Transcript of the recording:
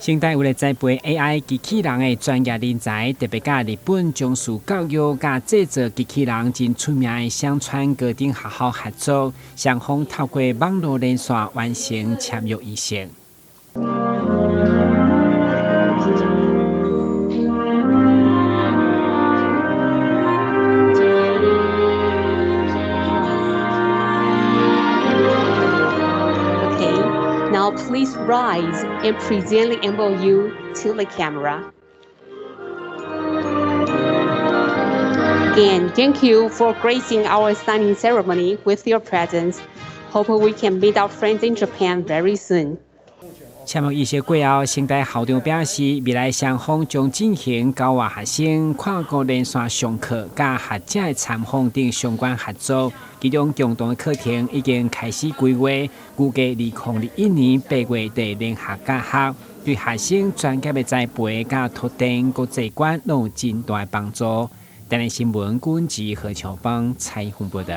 成大為了栽培 AI 機器人的專業人才，特別佮日本從事教育佮製造機器人真出名的香川高等學校合作，雙方透過網路連線完成簽約儀式。 Now please rise and present the MOU to the camera. Again, thank you for gracing our signing ceremony with your presence. Hope we can meet our friends in Japan very soon. 簽約儀式過後，成大校長表示，未來雙方將進行交換學生、跨國連線上課、佮學者的參訪等相關合作。其中共同的課程已經開始規劃，預計2021年8月底聯合教學，對學生專業的栽培佮拓展國際觀攏有真大幫助。台視新聞，軍志何秋芳採訪報道。